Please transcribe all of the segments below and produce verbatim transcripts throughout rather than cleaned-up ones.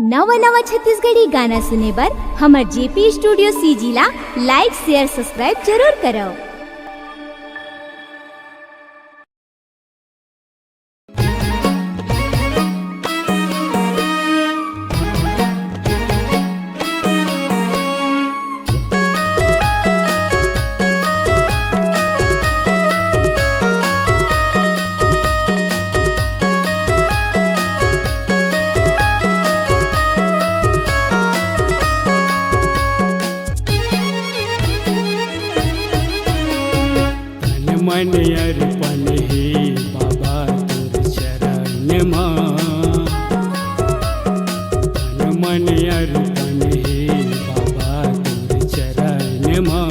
नवा नवा छत्तीसगढ़ी गाना सुने बर हमर जेपी स्टूडियो सीजी ला like, share, subscribe जरूर करव। तन मन अर्पण हे बाबा तोर चरण मा। तन मन अर्पण हे बाबा तोर चरण मा।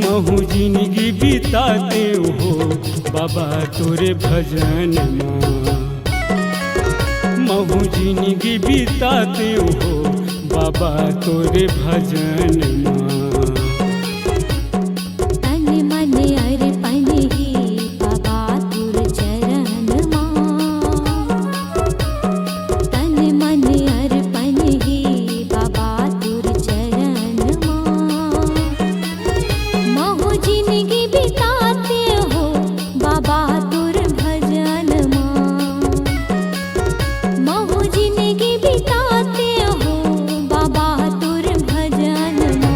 महू जिनगी बितातेंव हो बाबा तोरे भजन मा। महू जिनगी बितातेंव हो बाबा तोरे भजन मा। तन मन अर्पण हे बाबा तोर चरण मा। तन मन अर्पण हे बाबा तोर चरण मा। महू जिनगी बितातेंव हो बाबा तोर भजन मा। महू जिनगी बितातेंव हो बाबा तोर भजन मा।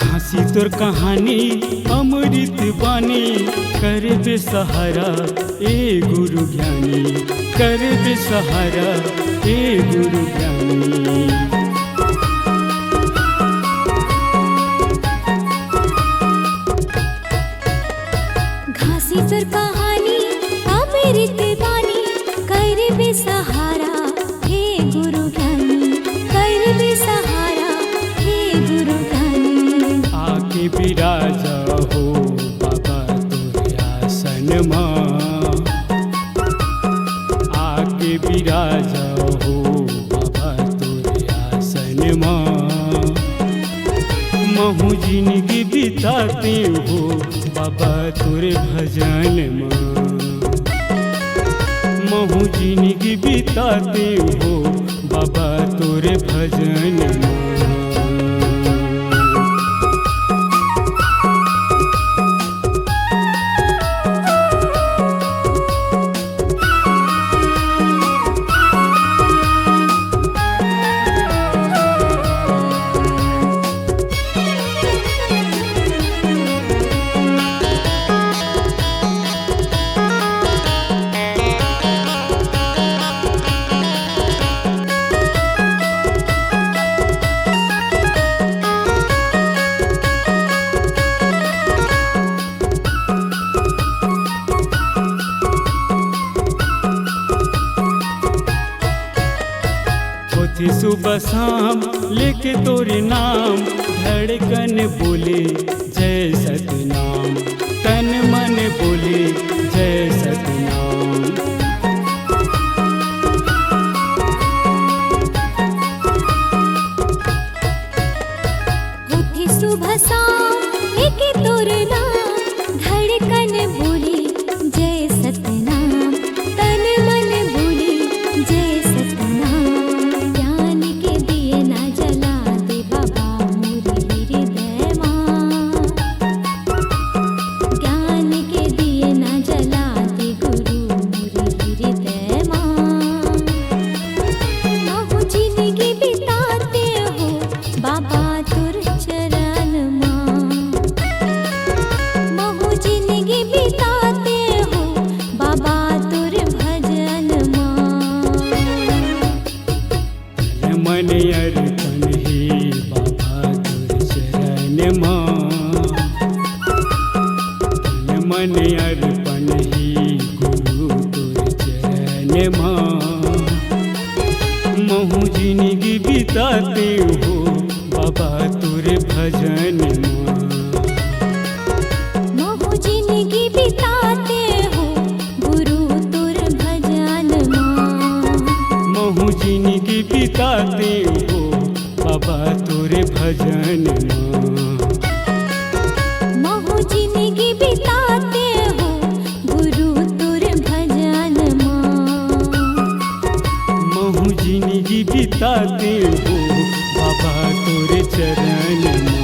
घासी तोर कहानी अमृत बानी, करबे सहारा ए गुरु ज्ञानी, करबे सहारा ए गुरु ज्ञानी। घासी तोर कहानी अमृत बानी, करबे सहारा हे गुरु ज्ञानी, करबे सहारा हे गुरु ज्ञानी। आके बिराजा हो बाबा तोरे आसन मा। आके बिराजा हो बाबा तोरे आसन मा। महू जिनगी बितातेंव हो बाबा तोरे भजन मा। महू जिनगी बितातेंव हो बाबा तोरे भजन मा। होथे सुबह शाम लेके तोरे नाम, धड़कन बोले जय सतनाम, तन मन बोले जय सतनाम। होथे सुबह शाम लेके तोर नाम, धड़कन बोले जय सतनाम, तन मन बोले जय सतनाम। ज्ञान के दिए ना जला दे बाबा मोरे हृदय मा। ज्ञान के दिए ना जला दे गुरु मोरे हृदय मा। महू जिनगी बितातेंव हो बाबा तोर चरण मा। महू जिनगी बिता मा। तन मन अर्पण ही गुरु तोर चरण मा। महू जिनगी बिताते हो बाबा तोर भजन मा। महू जिनगी बिताते हो गुरु तोर भजन मा। महू जिनगी बिताते हो बाबा तोर भजन मा। महू जिनगी बिताते हो गुरु तोर भजन मा। महू जिनगी बिताते हो बाबा तोर चरण मा।